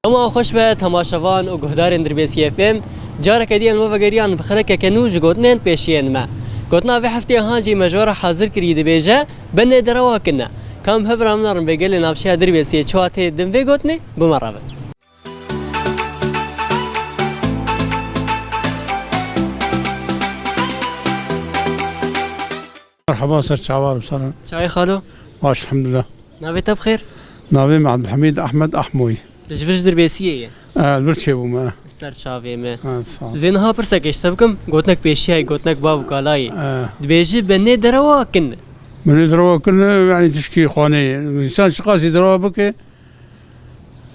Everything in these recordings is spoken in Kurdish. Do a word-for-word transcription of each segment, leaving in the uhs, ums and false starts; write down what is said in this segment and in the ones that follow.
Dema xweş be temaşevan û guhdarên Dirbêsiyê F M. Careke dî em we vegeriyan bi xelekeke nû ji gotinên pêşiyên me. Gotina vê hefteyê han jî me ji we re hazir kirî dibêje, Benê derewa kin e. Ka em hev re binerin vê gelê navçeya Dirbêsiyê çawa tê din vê gotinê, bi me re bin. Merhaba, ser çavan, ser. Çayê xalo? Baş, elhamdulillah. Navê te bi xêr? Navê min Abdulhamid Ahmed Ahmoy. Tu ji vir ji Dirbêsiyê ye? E, li vir çêbûme. Ser çavê me. Ha, sağ ol. Zê niha pirsek ji te bikim, gotinek pêşiyayê, gotinek bav û kalayê. E. Dibêji benê derewa kin. Benê derewa kin, yani tişkî xanê ye. Însan çiqasî derewa bike,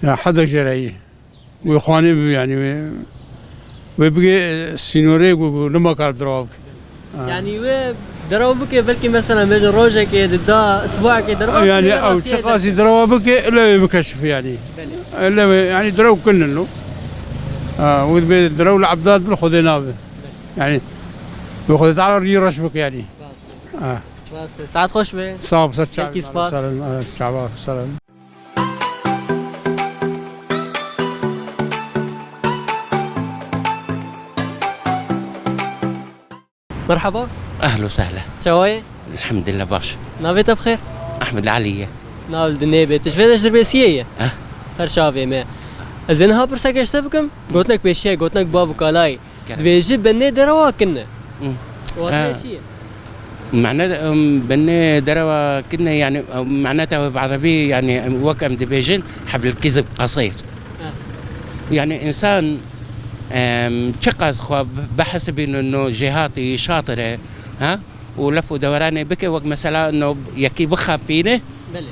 ya hede jere ye. Wê xanê bi, yani wê, wê bige, e, sînorê ku, ku nema kar derewa bike. Ha. Yani wê derew bike, belkî mesela bêjin rojekê, di da, isbuekê derew bike, yani ew çiqasî derewa bike, ile wê bikeşif yani. Belê. Ile wê, yani derew kin in lo. Ha, wê dibê derew li ebdad bil Xwedê nabe. Belê. Yani, wê Xwedê Teala rî reş bike yani. Rast e. Ha. Rast e. Saet xweş be. Sağ ol, ser çavê. Gelkî spas. Sağ olun, evet, çava, sağ olun. Merhaba. Ehlo sehla. Çawa ye? Elhamdülillah, baş. Navê te bi xêr? Ehmed Elî ye. Nav li dinê bê. Tu ji vê de ji Dirbêsiyê ye? Eh. Ser çavê me. Ez ê niha pirseke ji te bikim. Gotinek pêşiyayê, gotinek bav û kalayê. Gel. Dibêji benê derewa kin e. Hı. Wate çi ye? Mane, em, benê derewa kin e, yani, em, maneta wê bi erebî, yani, em, wek em dibêjin, heblil kizib qesîr. Ha. Yani, însan, em, çiqas xwe bihesibîne no jêhatî, şatir e, ha? Û lef û deweranê bike, wek mesela no yekî bixapîne, belê,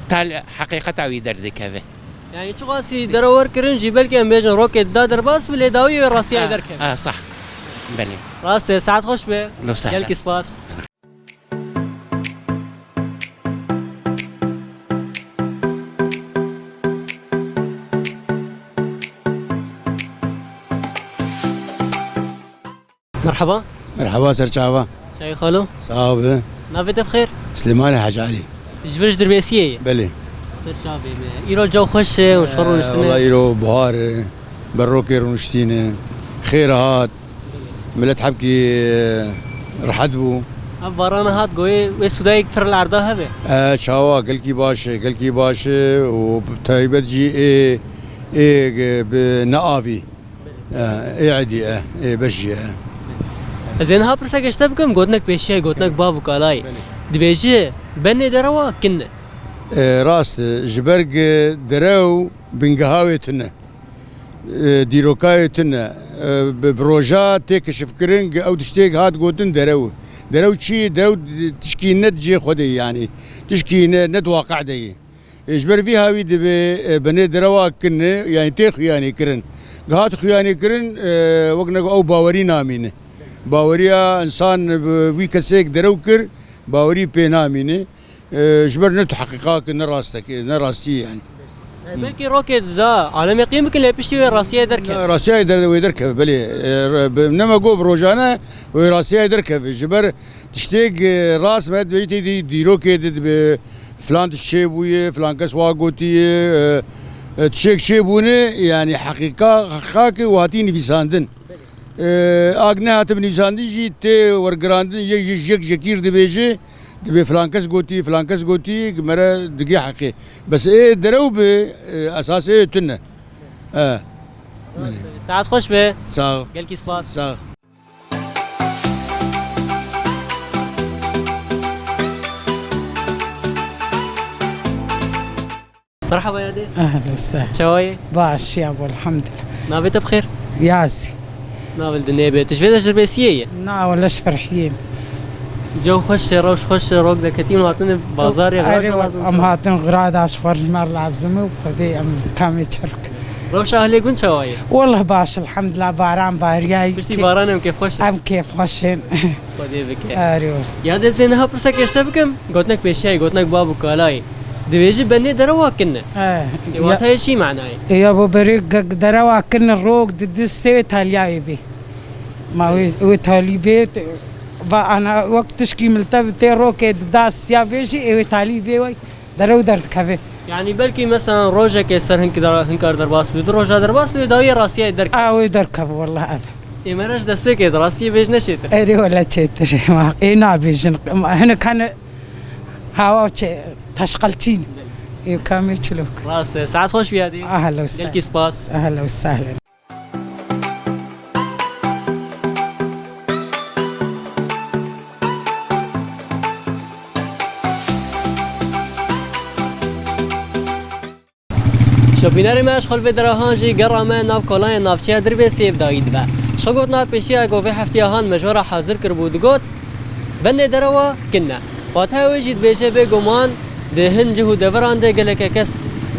ta li heqîqeta wî derdikeve. Yani çiqasî derewer kirin jî belkî em bêjin rokê da derbas bi lê dawî wê rastiyayê derkeve. Ha, sah. Belê. Rast e, saet xweş be. Lo sehla. Gelkî spas. Merhaba. Merhaba, ser çava. Çayê xalo. Sağ ol. Navê te bi xêr? Silêmanê Hecî Elî. Ji vir ji Dirbêsiyê ye? Belê. Ser çavê me. Îro caw xweş e û ji xwe rûniştine. Wela îro buhar e. Berrokê rûniştîne. Xêr hat. Milet hebkî, e, rehet bû. Ev barana hat goyê wê sûdayek pir li erda hebe? E, çawa, gelkî baş e, gelkî baş e û bi taybet jî ê, ê, e, bi neavî. E, ê edî e, ê beş jî e. Ez ê niha pirseke ji te bikim, gotinek pêşiyayê, gotinek bav û kalayê. Belê. Dibêji, benê derewa kin e. E, rast e, ji ber ku derew bingeha wê tune. E, dîroka wê tune. E, bi, bi roja tê keşifkirin ku ew tiştê hat gotin derew. Derew çi? Derew tişkî ne di cihê xwe de ye yani. Tişkî ne, ne di waqe de ye. E, ji ber vî hawî dibê, e, binê derewa kin e, yani tê xuyanî kirin. Gihat xuyanî kirin, e, wek ne ew bawerî namîne. Baweriya însan bi wî kesêk derew kir, bawerî pê namîne. E, ji ber ne tu heqîqak, ne rastek, ne rastî yani. E, belkî rokê da, alemê qîm bikin lê piştî wê rastiyê derkeve. Ne, rastiyê der-, wê derkeve, belê. E, re-, bi-, nema got bi rojane wê rastiyê derkeve. Ji ber tiştêk, e, rast me dibê tê dî-, dîrokê de dibe filan tişt çêbûye, filan kes wa gotiye, e, e, tiştêk çêbûne, yani heqîqa, heqîqak û hatî nivîsandin. E, ak nehatibe nivîsandin jî tê wergirandin, yek ji yek jekîr dibêje, dibê filan kes gotî, filan kes gotî, ki mere digê heqê. Bes ê derew bi, e, esas ê tune. E. Saet xweş be. Sağ ol. Gelkî spas. Sağ ol. Merhaba yadê. Ehlen sehlen. Çawa yê? Baş ya bo, elhamdülillah. Navê te bi xêr? Yasî. Nav li dinê be. Tu ji vê de ji Dirbêsiyê yê? Na, wele ji Ferhiyê me. Caw xweş e, rewş xweş e, rok deketî hûn hatine bazarê, erê, rewş lazim em e. Hatin xira da ji xwe rimar lazim û Xwedê em kamê çerk. Rewşa ahlê gund çawa ye? Wallah baş, elhamdülillah, baran bariyayî. Piştî baran em kêfxweş in. Em kêfxweş in. Xwedê bike. Erê. Yadê zê niha pirseke ji te bikim. Gotinek pêşiyayê, gotinek bav û kalayê. Dibêji benê derewa kin e. He. Ê, ya, watayê çi manayê? Ê, ya bo berê ge-, derewa kin e, rok di di sê wê taliyayê bê. Ma wê, wê talî bê, te-, va ana wek tişkî milte bi tê rokê di da siya bê jî, ê wê talî bê wey derew derdikeve. Yanî belkî mesela rojekê ser hin, hinkar derbas bû, du roja derbas bû, dawiyê rastiyê derkeve. Ew ê derkeve, wallah ev. Ê, me re ji destpêkê de rastiyê bêj ne çêtir. Erê, wele çêtir. Ê nabêjin. Hinek hene hawa çê, teşqelçîn. Ê kamê çilok. Rast e. Saet xweş bî hadî. Ahla we sehlen. Gelkî spas. Ahla we sehlen. Şopînerê me ji xwe li vê dera han jî gera me nav kolayên navçeya Dirbêsiyê bi dawî dibe. Ji xwe gotina pêşiya ku vê heftiya han me ji we re hazir kiribû digot, bendê derewa kin e. Wateya wê jî dibêje, bêguman di hin cih û deveran de geleke kes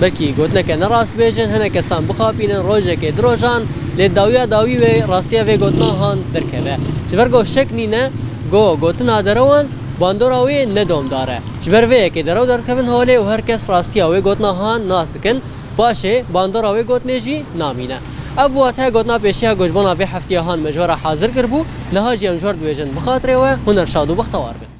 belkî gotineke ne rast bêjin, hinek kesan bixapînin, rojekê, du rojan, lê dawiya dawî wê rastiya vê gotina han derkeve. Ji ber ku şek nîne ku gotina derewan bandora wê ne domdar e. Ji ber vê yekê derew derkevin holê û her kes rastiya wê gotina han nas dikin, paşê bandora wê gotinê jî namîne. Ev wateya gotina pêşiya ku ji bona vê heftiya han me ji we re hazir kiribû, niha jî em ji we re dibêjin bi xatirê we, hûn her şad û bextewar bin.